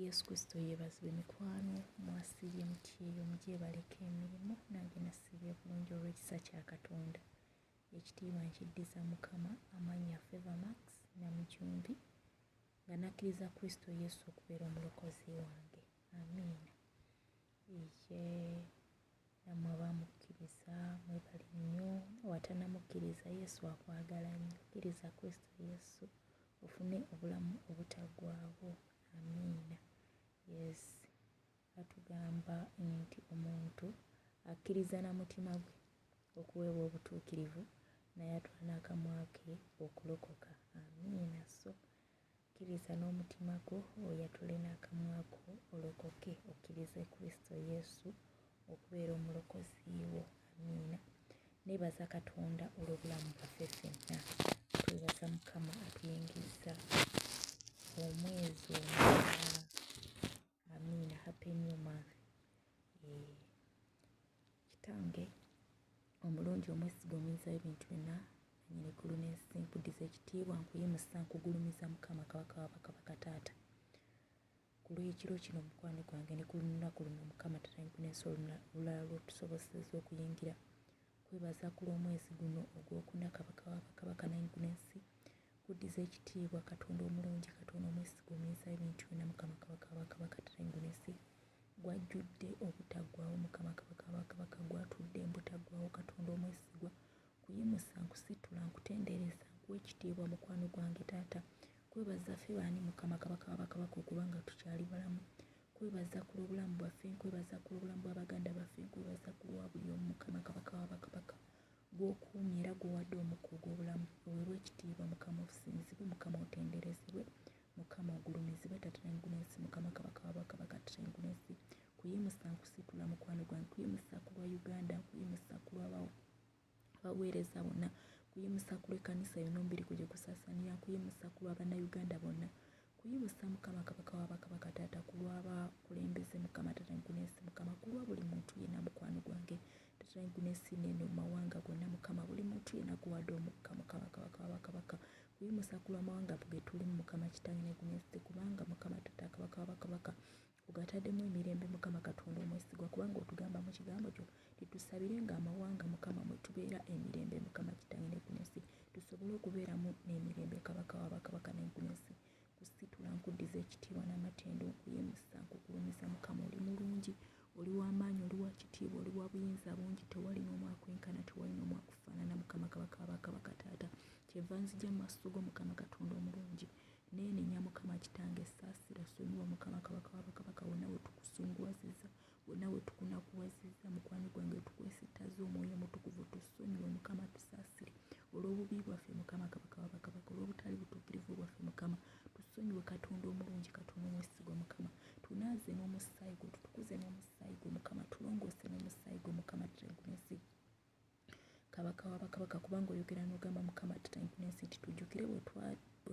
Yesu Kristo yeebazibwe mikwano, mwasiibye mutya eyo mugyebaleko emirimu, nange nasiibye bulungi olw'ekisa kya Katonda. Ekitiibwa nkiddiza Mukama, amannya Favour Max Namujumbi, nga nakkiriza Kristo Yesu okubeera omulokozi wange. Amiina. Ye nammwe abamukkiriza mwebale nnyo, nawe atanamukkiriza Yesu akwagala nnyo, kkiriza Kristo Yesu ofune obulamu obutaggwaawo. Amiina. Yes. Batugamba nti omuntu akkiriza na mutima gwe okuweebwa obutuukirivu n'ayatula n'akamwa ke okulokoka. Amiina. So kkiriza n'omutima gwo oyatule n'akamwa ko olokoke okkirize Kristo Yesu okubeera omulokozi wo. Amiina. Nebaza Katonda olw'obulamu bwaffe ffenna. Twebaza Mukama atuyingizza omwezi omulala. Amiina. Happy new month. Eh, kitange omulungi omwesiga omuyinza w'ebintu byonna nanyini ggulu n'ensi nkuddiza ekitiibwa nkuyimusa nkugulumiza Mukama kabaka wa bakabaka taata. Ku lw'ekiro kino mukwano gwange ne ku lunaku luno Mukama taata nkunensi olulala lw'otusobosezza okuyingira kwebaza ku lw'omwezi guno ogwokuna kabaka wa bakabaka nankunensi kuddiza ekitiibwa Katonda omulungi Katonda omwesigwa omuyinza w'ebintu byonna Mukama kabaka wa bakabaka taata nkunensi gwajjudde obutaggwaawo Mukama kabaka wa bakabaka gwatudde mbutaggwaawo Katonda omwesigwa Nkuyimusa, nkusitula, nkutendereza, nkuwa ekitiibwa mukwano gwange taata. Nkwebaza ffe baani Mukama Kabaka wa bakabaka okuba nga tukyali balamu. Nkwebaza ku lw'obulamu bwaffe, nkwebaza ku lw'obulamu bwa baganda baffe, nkwebaza ku lwa buli omu Mukama Kabaka wa bakabaka. Gw'okuumye era gw'owadde omukka ogw'obulamu. Oweebwe ekitiibwa Mukama osinzibwe, Mukama otenderezebwe, Mukama ogulumizibwe taata n'eggulu n'ensi Mukama Kabaka wa bakabaka taata n'eggulu n'ensi. Nkuyimusa, nkusitula mukwano gwange, nkuyimusa ku lwa Uganda, nkuyimusa ku lwa abaweereza bonna, nkuyimusa ku lw'ekkanisa yonna omubiri gwo gye gusaasaanira, nkuyimusa ku lwa Bannayuganda bonna, nkuyimusa Mukama Kabaka wa bakabaka taata ku lw'abakulembeze Mukama taata eggulu n'ensi Mukama ku lwa buli muntu yenna mukwano gwange taata eggulu n'ensi n'eno mu mawanga gonna Mukama buli muntu yenna guwadde omukka Mukama Kabaka wa bakabaka nkuyimusa ku lw'amawanga ge tulimu Mukama kitange n'eggulu n'ensi kubanga Mukama taata Kabaka wa bakabaka Ogataddemu emirembe Mukama Katonda omwesigwa kubanga otugamba mu kigambo kyo nti tusabirenga amawanga Mukama mwe tubeera emirembe Mukama kitange ne ku nsi tusobole okubeeramu n'emirembe Kabaka wa bakabaka ne ku nsi kusitula nkuddiza ekitiibwa n'amatendo nkuyimusa nkugulumiza Mukama oli mulungi oli w'amaanyi oli wa kitiibwa oli wa buyinza bungi tewali n'omu akwenkana tewali n'omu akufaanana Mukama Kabaka wa bakabaka taata kyeva nzija mu maaso go Mukama Katonda omulungi Neenenya Mukama Kitange saasira sonyiwa Mukama Kabaka wa bakabaka wonna we tukusunguwazizza wonna we tukunakuwazizza mukwano gwange tukwesittaza omwoyo omutukuvu tusonyiwe Mukama tusaasire olw'obubi bwaffe Mukama Kabaka wa bakabaka olw'obutali butuukirivu bwaffe Mukama tusonyiwe Katonda omulungi Katonda omwesigwa Mukama tunaaze n'omusaayi gwo tutukuze n'omusaayi gwo Mukama tulongoose n'omusaayi gwo Mukama tutengunensi Kabaka wa bakabaka kubanga oyogera n'ogamba Mukama tutankunensi nti tujjukire bwe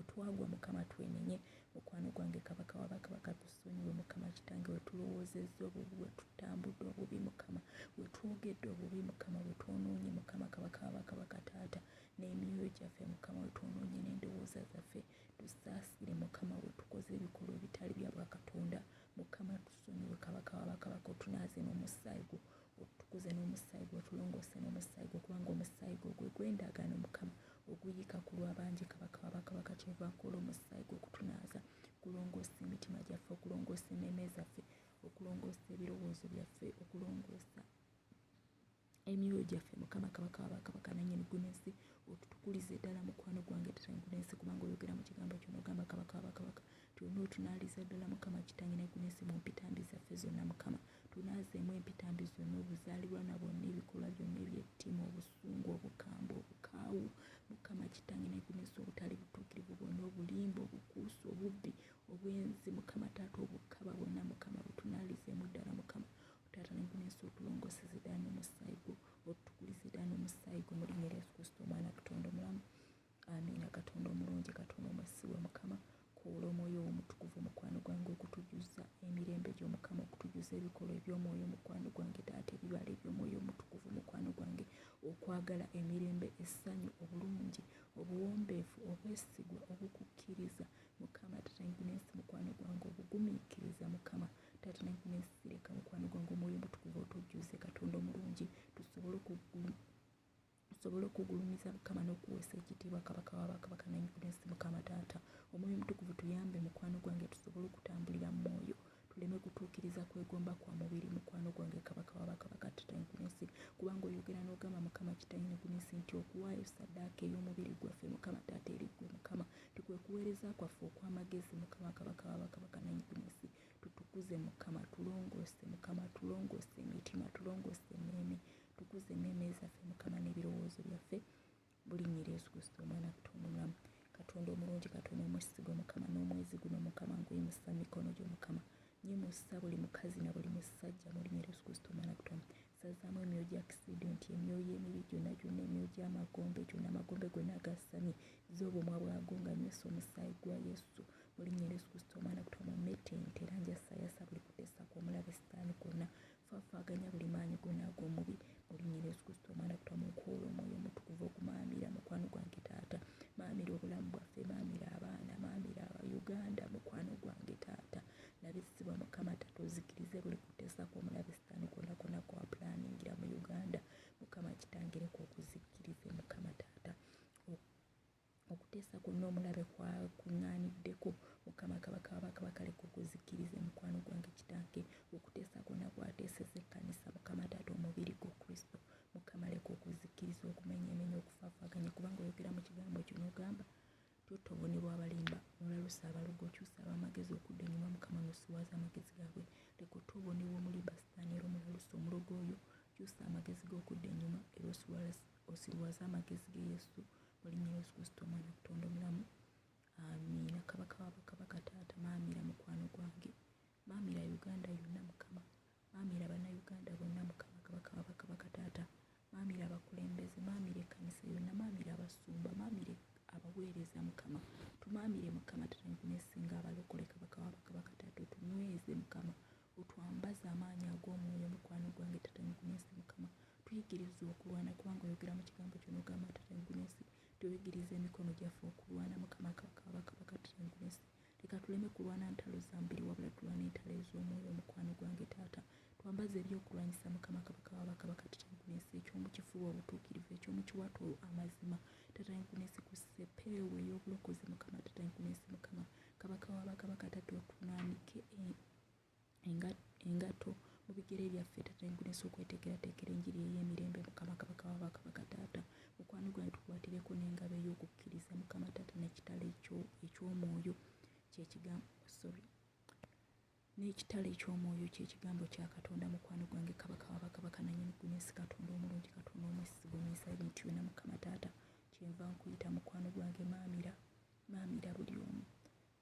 twagwa Mukama twenenye mukwano gwange Kabaka wa bakabaka tusonyiwe Mukama kitange we tulowoozezza obubi we tutambudde obubi Mukama we twogedde obubi Mukama we twonoonye Mukama Kabaka wa bakabaka taata n'emyoyo gyaffe Mukama we twonoonye n'endowooza zaffe tusaasire Mukama we tukoze ebikolwa ebitali bya bwakatonda Mukama tusonyiwe Kabaka wa bakabaka otunaaze n'omusaayi gwo Otutukuze n'omusaayi gwo, otulongoose n'omusaayi gwo, kubanga omusaayi gwo gwe gw'endagaano, Mukama, oguyiika ku lw'abangi. Kabaka wa bakabaka, kyeva nkola omusaayi gwo okutunaaza, okulongoosa emitima gyaffe, okulongoosa emmeeme zaffe, okulongoosa ebirowoozo byaffe, okulongoosa emyoyo gyaffe mukama kabaka wa bakabaka nanyini ggulu n'ensi otutukulize ddala mukwano gwange taata ggulu n'ensi kubanga oyogera mu kigambo kyo n'ogamba kabaka wa bakabaka Tunootunaaliza ddala Mukama Kitange ne Gunesi mu mpitambi zaffe zonna Mukama. Tunaazeemu empitambi zonna, obuzaalirwana bwonna, ebikolwa byonna eby'ettima, obusungu, obukambwe, obukaawu, Mukama Kitange ne Gunesi, obutali butuukirivu bwonna, obulimba, obukuusa, obubbi, obwenzi, Mukama Taata, obukaba bwonna, Mukama, butunaalizeemu ddala Mukama. Taata ne Gunesi, otulongooseze ddala n'omusaayi gwo, otutukulize ddala n'omusaayi gwo mu linnya erya Yesu Kristo Omwana Katonda omulamu. Amiina Katonda omulungi Katonda omwesigwa Mukama kowoola omwoyo wo omutukuvu mukwano gwange okutujuza emirembe gyo Mukama okutujuza ebikolwa eby'omwoyo mukwano gwange taata ebibala eby'omwoyo omutukuvu mukwano gwange okwagala emirembe essanyu obulungi obuwombeefu obwesigwa obukukkiriza Mukama taata ensi mukwano gwange obugumu. Obugumiikiriza Mukama Taata nange leka mukwano gwange Omwoyo Omutukuvu otujjuze Katonda omulungi tusobole tusobole okugulumiza Mukama n'okuweesa ekitiibwa Kabaka wa bakabaka nannyini Mukama Taata. Omwoyo Omutukuvu tuyambe mukwano gwange tusobole okutambulira mu mwoyo tuleme kutuukiriza kwegomba kwa mubiri mukwano gwange Kabaka wa bakabaka Taata kubanga oyogera n'ogamba Mukama Kitange nsi nti okuwaayo ssaddaaka ey'omubiri gwaffe Mukama Taata eri ggwe Mukama nti kwe kuweereza kwaffe okw'amagezi Mukama Kabaka wa bakabaka nannyini nsi. Tutukuze Mukama, tulongoose Mukama, tulongoose emitima, tulongoose emmeeme, tukuze emmeeme zaffe Mukama n'ebirowoozo byaffe mu linnya erya Yesu Kristo Omwana Katonda omulamu. Katonda omulungi, Katonda omwesigwa Mukama, n'omwezi guno Mukama nguyimusa mu mikono gyo Mukama. Nyimusa buli mukazi na buli musajja mu linnya erya Yesu Kristo Omwana Katonda. Sazaamu emyoyo gya accident, emyoyo emibi gyonna gyonna, emyoyo gy'amagombe gyonna, amagombe gonna agasamye, zza obumwa bwago nga nywesa omusaayi gwa Yesu mu linnya erya Yesu Kristo Omwana Katonda. Mmetente era njasayasa buli kuteesa kw'omulabe sitaani kwonna, faafaaganya buli maanyi gonna ag'omubi mu linnya erya Yesu Kristo Omwana Katonda. Nkuwoola Omwoyo Omutukuvu okumaamira mukwano gwange taata, maamira obulamu bwaffe, maamira abaana, maamira Uganda mukwano gwange taata. Labisibwa Mukama taata, ozikirize buli kuteesa kw'omulabe sitaani kwonna kwonna kw'apulaningira mu Uganda. Mukama kitangireko okuzikirize Mukama taata. Okuteesa kwonna omulabe kwakuŋŋaaniddeko Mukama Kabaka wa bakabaka leka okuzikirize mukwano gwange kitange. Okuteesa kwonna kwateesezza ekkanisa Mukama taata omubiri gwo Kristo Mukama leka okuzikiriza okumenyeemenya okufaafaaganya kubanga oyogera mu kigambo kyo n'ogamba totobonebwa abalimba n'olalusa abalogo okyusa ab'amagezi okudda ennyuma Mukama n'osiwaza amagezi gaabwe. Leka otobonebwa omulimba sitaani era omulalusa omulogo oyo kyusa amagezi g'okudda ennyuma era osiruwaze amagezi ge Yesu mu linnya lya Yesu Kristo Omwana Katonda omulamu. Amiina. Kabaka wa bakabaka taata maamira mukwano gwange, maamira Uganda yonna Mukama, maamira Bannayuganda bonna Mukama Kabaka wa bakabaka taata, maamira abakulembeze, maamira ekkanisa yonna, maamira abasumba, maamira abaweereza Mukama, tumaamire Mukama taata nkunesinga abalokole Kabaka wa bakabaka taata otunyweze Mukama, otwambaze amaanyi ag'omwoyo mukwano gwange taata nkunesi Mukama, tuyigirize okulwana kubanga oyogera mu kigambo kyo n'ogamba taata nkunesi tuyigirize emikono gyaffe okulwana Mukama Kabaka wa bakabaka taata nkunesi. Leka tuleme kulwana ntalo za mubiri wabula tulwane entalo ez'omwoyo mukwano gwange taata. Twambaze ebyokulwanyisa Mukama Kabaka wa bakabaka taata nkunesi, eky'omu kifuba obutuukirivu, eky'omu kiwato amazima taata nkunesi, ku ssepeewo ey'obulokozi Mukama taata nkunesi. Mukama Kabaka wa bakabaka taata otunaanike engatto mu bigere byaffe taata nkunesi, okweteekerateekera enjiri ey'emirembe Mukama Kabaka wa bakabaka taata. Mukwano gwange tukwatireko n'engabo ey'okukkiriza Mukama taata n'ekitala eky'omwoyo ky'ekigambo sorry n'ekitala eky'omwoyo ky'ekigambo kya Katonda mukwano gwange Kabaka wa bakabaka nannyini ggulu n'ensi Katonda omulungi Katonda omwesigwa omuyisa ebintu byonna Mukama taata kyenva nkuyita mukwano gwange maamira maamira buli omu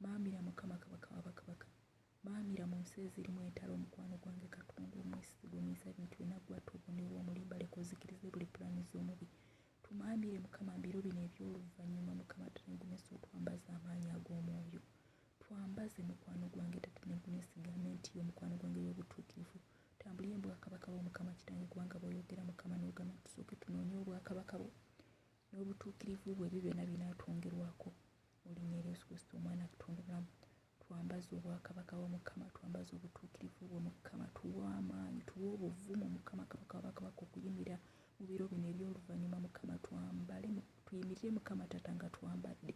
maamira Mukama Kabaka wa bakabaka maamira mu nsi ezirimu entalo mukwano gwange Katonda omwesigwa omuyisa ebintu byonna ggwe atta obonebwa omulimba leka ozikirize buli pulaani z'omubi tumaamire Mukama mu biro bino eby'oluvannyuma Mukama taata nkunesi otwambaze amaanyi ag'omwoyo twambaze mukwano gwange taata nenkunesi gamenti yo mukwano gwange ey'obutuukirivu tambulire mu bwakabaka bwo Mukama kitange kubanga bw'oyogera Mukama n'ogamba tusooke tunoonye obwakabaka bwo n'obutuukirivu bwo ebyo byonna binaatwongerwako mu linnya erya Yesu Kristo Omwana Katonda omulamu. Twambaze obwakabaka bwo Mukama, twambaze obutuukirivu bwo Mukama, tuwe amaanyi, tuwe obuvumu Mukama Kabaka wa bakabaka okuyimirira mu biro bino eby'oluvannyuma Mukama, twambale tuyimirire Mukama Taata nga twambadde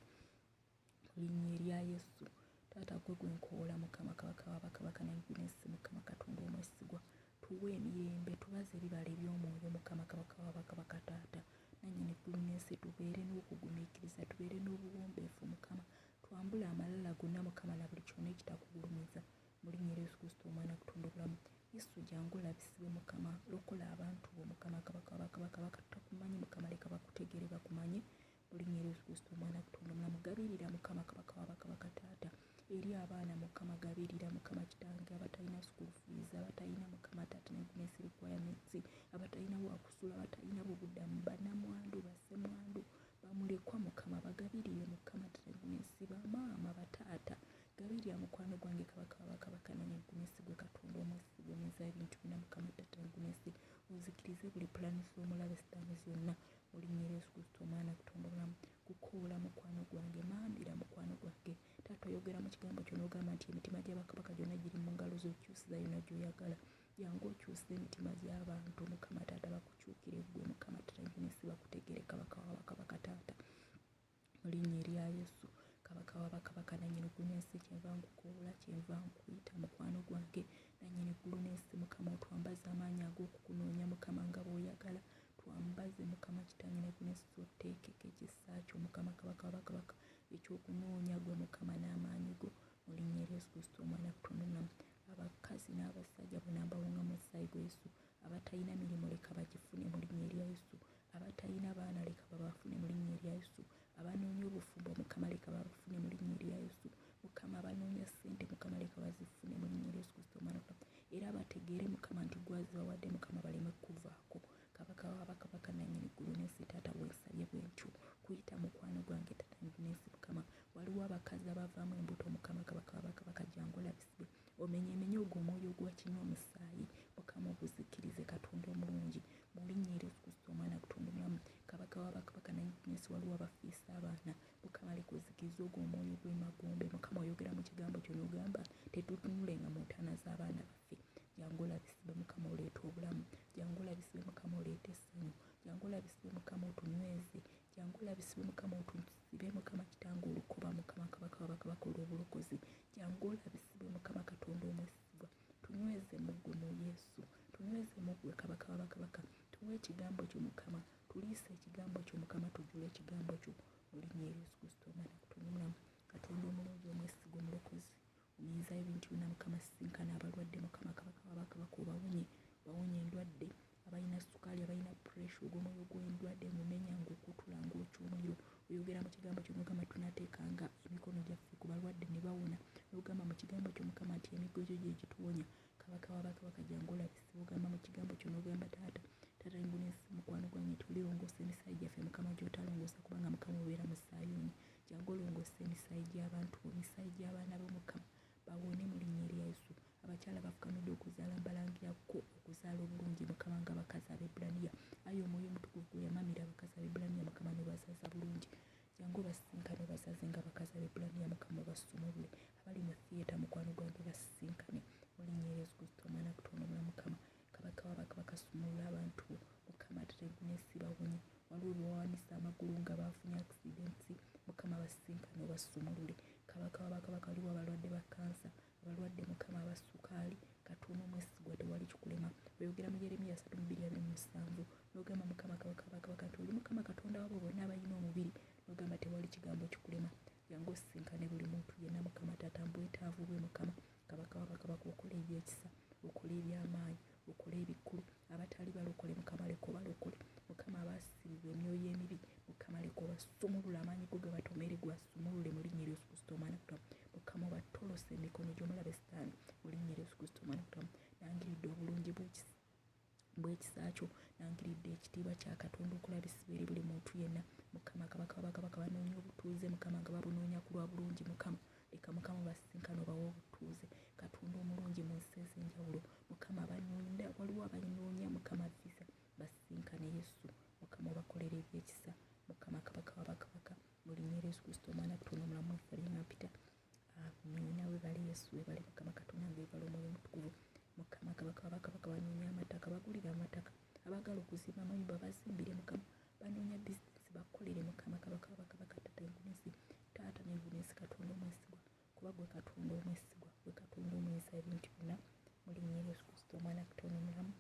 mu linnya erya Yesu. Taata gwe gwe nkoola Mukama Kabaka wa bakabaka n'ensi Mukama Katonda omwesigwa. Tuwe emirembe, tubaze ebibala eby'omwoyo Mukama Kabaka wa bakabaka Taata. Nannyini ggulu n'ensi tubeere n'okugumiikiriza, tubeere n'obuwombeefu Mukama. Twambule amalala gonna Mukama na buli kyonna ekitakugulumiza mu linnya erya Yesu Kristo Omwana Katonda obulamu. Yesu jangu olabisibwe Mukama, lokola abantu bo Mukama Kabaka wa bakabaka bakatakumanyi Mukama leka bakutegeere bakumanye mu linnya erya Yesu Kristo Omwana Katonda omulamu. Gabirira Mukama Kabaka wa bakabaka Taata eri abaana Mukama, gabirira Mukama Kitange abatalina school fees, abatalina Mukama Taata ne requirements, abatalina wakusula, abatalina bubudamu, bannamwandu, bassemwandu, bamulekwa Mukama bagabirire Mukama Taata n'ensi, bamaama, bataata, gabirira mukwano gwange Kabaka wa bakabaka nannyini gwe Katonda omwesigwa omuyinza w'ebintu byonna Mukama Taata n'ensi, ozikirize buli pulaani z'omulabe sitaani zonna mu linnya erya Yesu Kristo Omwana Katonda omulamu. Kukoola mukwano gwange, maambira mukwano gwange taata oyogera mu kigambo kyo n'ogamba nti emitima gy'abakabaka okyusiza yonna gy'oyagala. Jangu okyuse emitima gy'abantu Mukama taata bakukyukire ggwe Mukama taata n'ensi bakutegere Kabaka wa bakabaka taata. Mu linnya erya Yesu, Kabaka wa bakabaka nannyini ggulu n'ensi kyenva nkukowoola kyenva nkuyita mukwano gwange nannyini ggulu n'ensi Mukama otwambaze amaanyi ag'okukunoonya Mukama nga bw'oyagala twambaze Mukama kitange ne n'ensi oteekeko ekisa kyo Mukama Kabaka wa bakabaka eky'okunoonya gwe Mukama n'amaanyi go mu linnya erya Yesu Kristo omwana Katonda omulamu abakazi n'abasajja bonna mbawonga mu musaayi gwa Yesu abatalina mirimu leka bagifune mu linnya erya Yesu abatalina baana leka babafune mu linnya erya Yesu abanoonya obufumbo Mukama leka babufune mu linnya erya Yesu Mukama abanoonya ssente Mukama leka bazifune mu linnya erya Yesu Kristo omwana era bategeere Mukama nti gwazibawadde Mukama baleme kukuvaako Kabaka wa bakabaka nannyini ggulu n'ensi taata wensabye bwentyo kuyita mukwano gwange taata n'ensi Mukama waliwo abakazi abavaamu embuto Mukama kabaka wa bakabaka jangu olabisibwe omenyemenye ogwo omwoyo ogwa kinywa omusaayi Mukama oguzikirize Katonda omulungi mu linnya erya Yesu Kristo omwana Katonda omulamu kabaka wa bakabaka nannyini waliwo abafiisa abaana Mukama leka ozikirize ogwo omwoyo gw'emagombe Mukama oyogera mu kigambo kyo n'ogamba tetutunulenga mu ntaana z'abaana baffe jangu olabisibwe Mukama oleete obulamu jangu olabisibwe Mukama oleete essanyu jangu olabisibwe Mukama otunyweze jangu olabisibwe Mukama otusibe Mukama kitange olukoba Mukama kabaka wa bakabaka olw'obulokozi jangu olabisibwe Mukama Katonda omwesigwa tunyweze mu ggwe mu Yesu tunyweze mu ggwe kabaka wa bakabaka tuwe ekigambo kyo Mukama tuliise ekigambo kyo Mukama tujjule ekigambo kyo mu linnya erya Yesu Kristo omwana Katonda omulamu Katonda omulungi omwesigwa omulokozi omuyinza w'ebintu byonna Mukama sisinkana abalwadde Mukama kabaka wa bakabaka obawonye bawonye endwadde abalina sukaali abalina puresha ogw'omwoyo gw'endwadde ngumenya ngukutula ngwokya omuliro oyogera mu kigambo kyo n'ogamba tunateekanga emikono gyaffe ku balwadde ne bawona n'ogamba mu kigambo kyo Mukama nti emiggo gyo gye gituwonya kabaka wa bakabaka jangu olabisibwe ogamba mu kigambo kyo n'ogamba taata taata ngunensi mukwano gwange nti olirongoosa emisaayi gyaffe Mukama gy'otalongoosa kubanga Mukama obeera mu Sayuuni jangu olongoose emisaayi gy'abantu bo emisaayi gy'abaana bo Mukama bawone mu linnya erya Yesu abakyala bafukamidde okuzaala mbalangirako okuzaala obulungi Mukama nga abakazi Abebbulaniya ayi omwoyo omutukuvu gwe yamamira abakazi Abebbulaniya Mukama n'obazaaza bulungi jangu obasisinkane obazaze nga abakazi Abebbulaniya Mukama obasumulule abali mu theatre mukwano gwange basisinkane mu linnya erya Yesu Kristo omwana Katonda omulamu Mukama kabaka wa bakabaka sumulula abantu bo Mukama tategunesi bawonye waliwo bewawanisa amagulu nga bafunye accidents Mukama basisinkane obasumulule kabaka wa bakabaka waliwo abalwadde ba kansa abalwadde Mukama aba sukaali Katonda omwesigwa tewali kikulema oyogera mu Yeremiya 32:27 n'ogamba Mukama kabaka wa bakabaka nti oli Mukama Katonda wabo bonna abalina omubiri n'ogamba tewali kigambo kikulema jangu osisinkane buli muntu yenna Mukama taata mbwetaavu bwe Mukama kabaka wa bakabaka okola ebyekisa okola ebyamaanyi okola ebikulu abatali balokole Mukama leka obalokole Mukama abaasibibwa emyoyo emibi Mukama leka obasumulule amaanyi go gabatomere gwasumulule mu linnya erya Yesu Kristo omwana Katonda Mukama obatolose emikono gy'omulabe sitaani mu linnya erya Yesu Kristo omwana Katonda nangiridde obulungi bw'ekisa bw'ekisa kyo nangiridde ekitiibwa kya Katonda okulabisibwa eri buli muntu yenna Mukama kabaka wa bakabaka banoonya obutuuze Mukama nga babunoonya ku lwa bulungi Mukama leka Mukama obasisinkane obawe obutuuze Katonda omulungi mu nsi ez'enjawulo Mukama abanoonya waliwo abanoonya Mukama visa basisinkane Yesu Mukama obakolera ebyekisa Mukama kabaka wa bakabaka mu linnya erya Yesu Kristo omwana Katonda omulamu nsabye nga mpita amiina webale Yesu webale Mukama Katonda nga webale omwoyo omutukuvu Mukama kabaka wa bakabaka banoonya amataka bagulire amataka abaagala okuzimba amayumba bazimbire Mukama banoonya bizinesi bakolere Mukama kabaka wa bakabaka taata engunensi taata n'engunensi Katonda omwesigwa kuba gwe Katonda omwesigwa gwe Katonda omuyinza ebintu byonna mu linnya erya Yesu Kristo omwana Katonda omulamu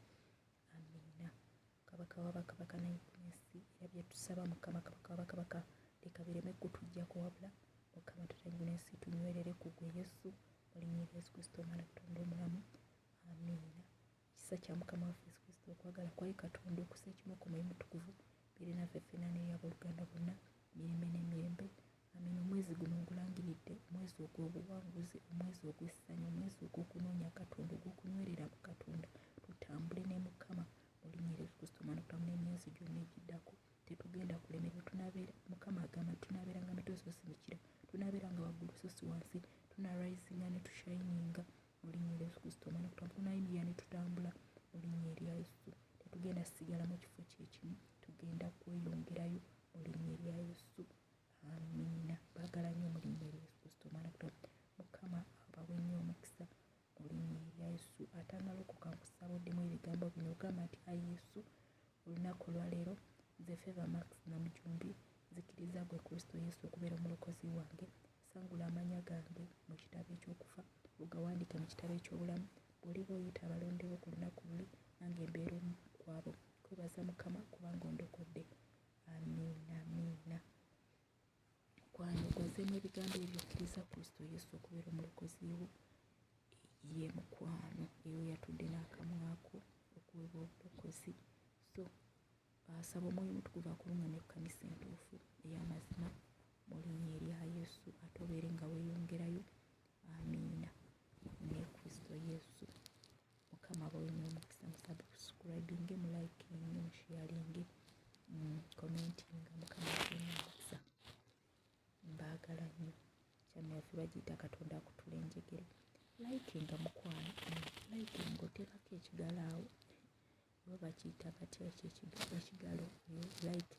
amiina kabaka wa bakabaka n'ensi era bye tusaba Mukama kabaka wa bakabaka leka bireme kutujjako wabula Mukama taata n'ensi tunywerere ku gwe Yesu mu linnya erya Yesu Kristo omwana Katonda omulamu amiina ekisa kya Mukama waffe Yesu Kristo okwagala kwaye Katonda okussa ekimu ku Mwoyo Mutukuvu biri naffe ffenna n'eri abooluganda bonna mirembe n'emirembe amiina omwezi guno ngulangiridde omwezi ogw'obuwanguzi omwezi ogw'essanyu omwezi ogw'okunoonya Katonda ogw'okunywerera mu Katonda tutambule ne Mukama mu linnya erya Yesu Kristo omwana Katonda n'emyezi gyonna egiddako tetugenda kulemererwa tunabeera Mukama agamba tunaabeeranga mitwe so si mikira tunaabeeranga waggulu so si wansi tunarisinga ne tushininga mu linnya erya Yesu Kristo omwana Katonda tunayimirira ne tutambula mu linnya erya Yesu tetugenda sigala mu kifo kye kimu tugenda kweyongerayo mu linnya erya Yesu amiina baagala nnyo mu linnya erya Yesu Kristo omwana Katonda Mukama abawe nnyo omukisa mu linnya erya Atanalokoka, nkusaba oddemu ebigambo bino, ogamba nti, "Ayi Yesu, olunaku olwaleero nze Favor Max Namujumbi nzikiriza gwe Kristo Yesu okubeera omulokozi wange. Sangula amannya gange mu kitabo eky'okufa, ogawandiike mu kitabo eky'obulamu. Bw'oliba oyita abalondewo ku lunaku luli, nange mbeera omu ku abo. Kwebaza Mukama kubanga ondokodde. Amiina, amiina." Mukwano, gwazeemu ebigambo ebyo, okkiriza Kristo Yesu okubeera omulokozi wo. Ye mukwano, eyo yatudde n'akamwako okuweebwa obulokozi. So asaba Omwoyo Omutukuvu akulungamye ku kanisa entuufu ey'amazima mu linnya erya Yesu, ate obeere nga weeyongerayo, amiina, ne Kristo Yesu. Mukama abawe nnyo omukisa. Musubscribinge, mulikinge, musharinge, commentinga. Mukama abawe nnyo omukisa, mbaagala nnyo. Channel yaffe bagiyita Katonda Akutula Enjegere. Likinga mukwano, likinga, oteekako ekigalo awo, oba bakiyita batya ekyo ekigalo? Like.